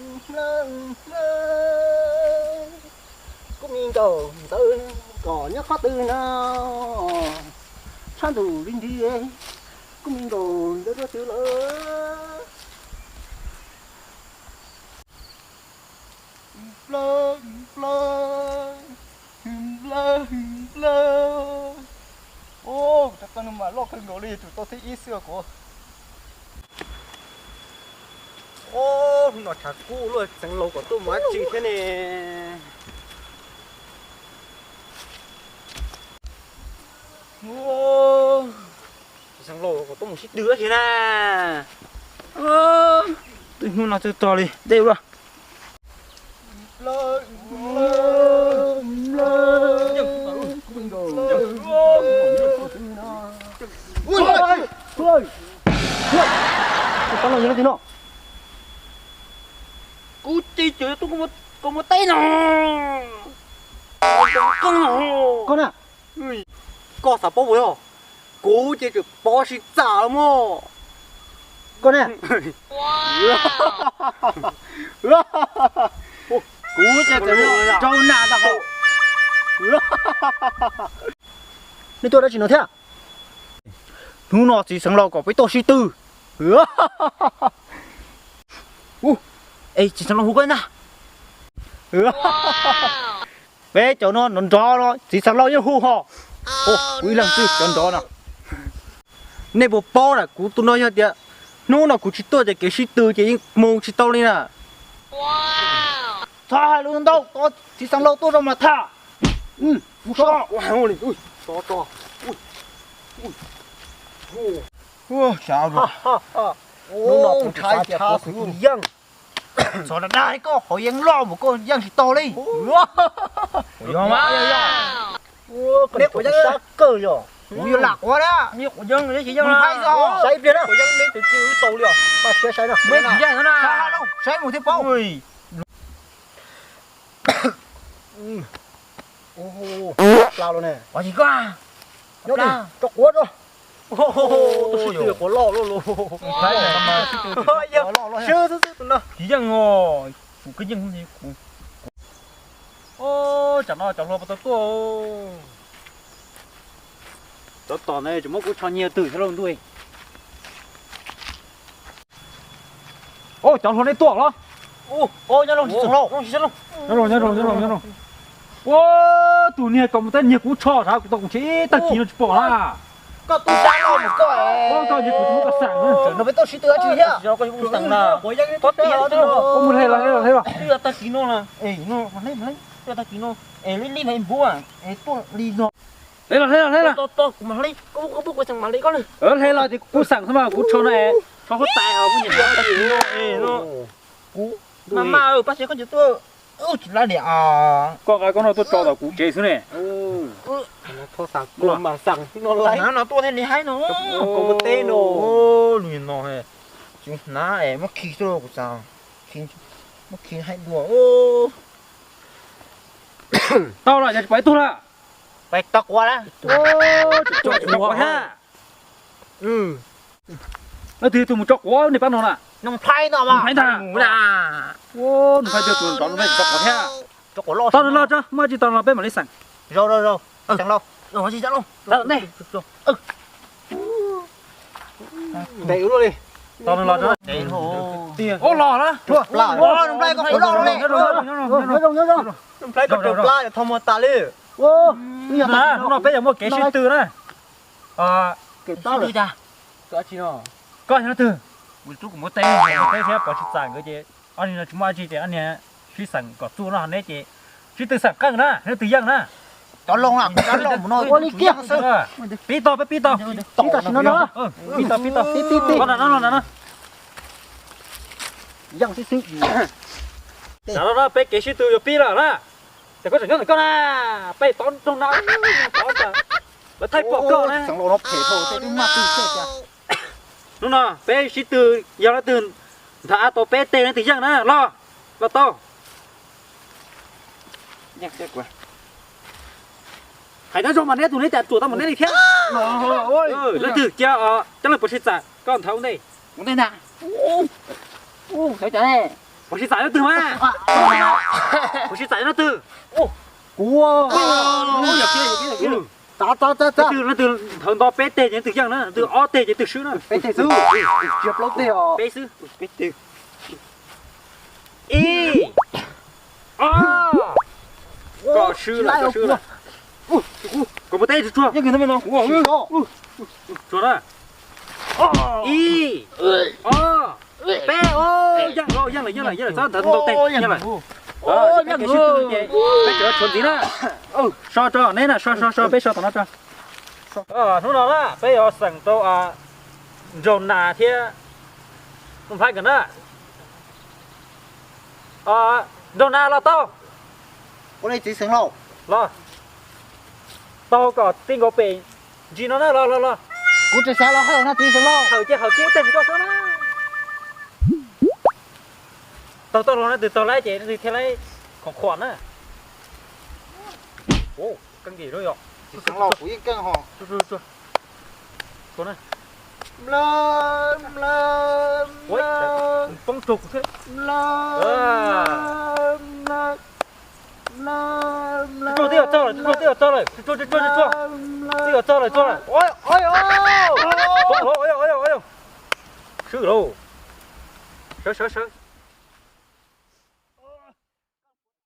Kuv me nkauj ntxawm kom nyob qhov twg no, tshaj ntuj li nthi, kuv me nkauj ntxawm dua twg lawm. Nplawg, nplawg, nplawg, nplawg. Ub, kuv rov qab nug mas loj kawg nkaus li, yuav tsum tau thib ib xwb kuv. Ub, hnub no tshav kub luaj, txiv xeev laus kom tuaj mus dab tsi thiab ne? Ub, txiv xeev laus kom tuaj mus sib tw dab tsi na? Ub, twb hnub no twb tog li dej ua luaj. Kuv ces tseem tuaj koj muaj teb no. Koj na, koj xav paub puas yog? Kuv ces tseem pov sib txam los mog. Koj ne, kuv ces tseem rau nas tag hauv. Nej tuaj dab tsi no thiab? Hnub no txiv xeev laus kom peb tuaj sib tw. Es txiv xeev laus hu koj ntag. Peb cov no nrov nrov no txiv xeev laus yeej hu ho. Kuv ib leeg xwb cov nrov no. Nej puas paub na, kuv tus no yog tias hnub no kuv tsis tuaj ces kev sib tw ces yeej mus tsis tau li na. Txhob hais lus ntau, txiv xeev laus tuaj zog mas tham. Mus so. Hnub no kuv xav tias kuv tus yeej. Txhob dag dag koj, quav yeeb loj mus koj yeej tsis tau li. Quav yeeb sab kawg yog. Kuv yuav lam quav na. Quav yeeb, saib ib pliag na. Quav yeeb neb tus twb tau li os. Saib mus thiab paub. Pla los ne. Ua tsis koj. Nyob tso quav tso. Tus sib tw quav loj luaj los. Sib tw tus yeej os. Kuv kwv yeej kuv. Tsam no cov hluas puas tau tuaj? Cov tom ntawd tseem muab kuv tsho nyiag twg thiab lauj ntuj. Cov hluas nej tuaj los? Nyob zoo, nyob zoo, nyob zoo. Ua, tus niag kom mus tab nyiag kuv tsho sav kuv tau kuv ntshe ib tag kis no tsis pom na. Koj tu sab los koj, koj nyiag kuv tsis muab koj xeem na. No peb tuaj sib tw dab tsi thiab? Ua mus hle los, hle los, hle los. Tag kis no na. Tag kis no es li li no npua es tuaj li no. Hle los, hle los, hle los. Kuv mam hle, koj pub kuv xeem mam li koj na. Hle los ces kuv xeem xwb mas kuv tsho no es tsho huab tais os, kuv nyiam tag kis no. Kuv mas mas pab tsev koj nyiam tuaj. Tsis lab liam. Koj nqa koj no tuaj tso tom kuv tsev xwb ne. Mas xeem no tuaj thiaj li haib no. Lus no tsis hnav es muab khi xwb kuv xav, muab khi haib dua. Tau lawm, yog tsis pom ib tug lawm. Pais tos quav lawm. Tso quav thiab. Leej twg tus mus tso quav nej pab no na? Noo Nplhaib no, Noo Nplhaib ntag. Noo Nplhaib twg tus nrov Noo Nplhaib tso quav thiab. Tau nws los tso, muaj tsis tau no peb mam li xeem. Zaum, zaum, zaum, xeem lauj. Ntes ua luaj li. Tau nws los tso. Ua los na. Noo Nplhaib koj quav loj li. Noo Nplhaib koj plab tho muag tas li. Hnub no peb yuav muaj kev sib tw na. Koj yog leej twg? Kuv tub kuv muab teb, teb thiab pov tsis txam nkawd ces ob niag no tsis muaj dab tsi ces ob niag sib xeem kom txuj no neb ces sib tw xeem qeej na, leej twg yeej na. Cov loo, cov loo no ua li kiag. Pib tau, peb pib tau. Pib tau, pib tau. Yeej xwb xwb. Tam no peb kev sib tw yuav pib lawm na. Ces koj tseem nyob ntawm koj na, peb tod roog no, tod ntawd lawv thaij pom koj na. Hnub no peb sib tw, yog leej twg nthav tau peb teg leej twg yeej na, los, los tau. Hais nyob zoo mas neb tus neb cas tsuam tau mas neb li thiab. Leej twg cia coj leej puas sib txam koj nthav ua ntej. Ua ntej ntag. Puas sib txais leej twg mas? Puas sib txais leej twg? Kuv. Tav tav tav tav. Leej twg thawv nto peb teg ces leej twg yeej na, leej twg ob teg ces leej twg swb na. Peb teg xwb. Tsis yog plaub teg os. Peb xwb. Peb teg. Ib, ob, koj swb lawm, koj swb lawm. Koj puas teb tsuag tsuag. Tsuag na. Ib, ob, peb, yeej lawm, yeej lawm, yeej lawm, txhob ntawd ntau teg, yeej lawm. Peb tshuav ntxiv na. So tso neb na, so so so, peb so tom no tso. Hnub no na peb yuav xeem rau Nraug Nas thiab Nuj Nplhaib nkawd na. Nraug Nas los tau. Ua li txiv xeem laus. Los, taug kom txij nkaus pem ntsis no na, los los los. Kuv tseem xav los hawm no txiv xeem laus. Hawm ces hawm tib teg tsis tau xwb na. Taug tau los na, tus taug laib ces nws thiaj laib khoom khuam na. Keej yom. Txiv xeem laus kuv yeej keej ho. Poob rau kuv thiab. Tsuag tib yog txog lawm, tsuag tib yog txog lawm, tsuag tsuag tsuag tsuag, tib yog txog lawm, tsuag lawm. Poob lauj, swb lauj. Sawv sawv sawv.